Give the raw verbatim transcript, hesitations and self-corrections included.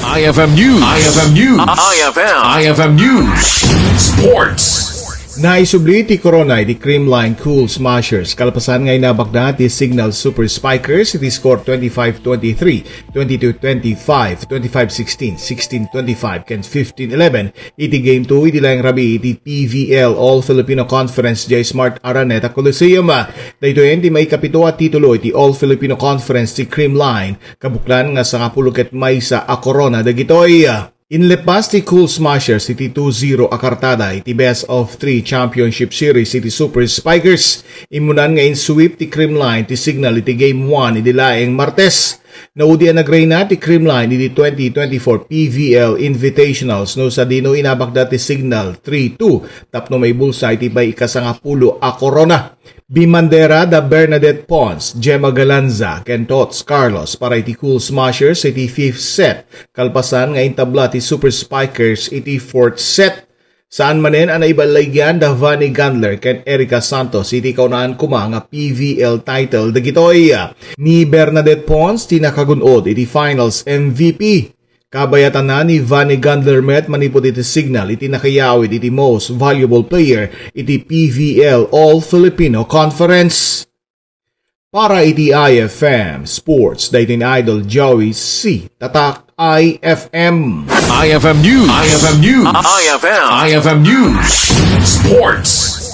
I F M News. I F M News. I F M. I F M News. Sports. Naisubli ti Corona iti Creamline Cool Smashers kalpasan nga inabakda ti Cignal Super Spikers iti score twenty-five twenty-three, twenty-two twenty-five, twenty-five sixteen, sixteen twenty-five, ken fifteen eleven iti Game two iti laeng rabii iti P V L All Filipino Conference idiay Smart Araneta Coliseum. Daytoyen ti maikapito a titulo iti All Filipino Conference ti Creamline, kabuklan nga sangapulo ket maysa a korona dagitoy. Inlepas ti Cool Smashers iti two zero a kartada iti best of three championship series iti Super Spikers. Immunan nga in-sweep ti Creamline ti Cignal iti Game one idi laeng Martes. Naudi a nagreyna ti Creamline iti twenty twenty-four P V L Invitationals no sadino inabakda ti Cignal three two tapno maibulsa iti pay ikasangapulo a korona. Bimmandera da Bernadette Pons, Gemma Galanza, ken Tots Carlos para iti Cool Smashers iti fifth set, kalpasan nga intabla ti Super Spikers iti fourth set. Saan manen a naibalaygian da Vanny Gandler ken Erica Santos iti kaunaan koma nga P V L title dagitoy. Ni Bernadette Pons ti nakagun-od iti Finals M V P. Kabayatanna ni Vanny Gandler met manipud iti Cignal iti nakayaw iti Most Valuable Player iti P V L All Filipino Conference. Para iti I F M Sports, daytoy ni Idol Joey C. Tatak, I F M. I F M News. I F M News. I F M. I F M News. Sports.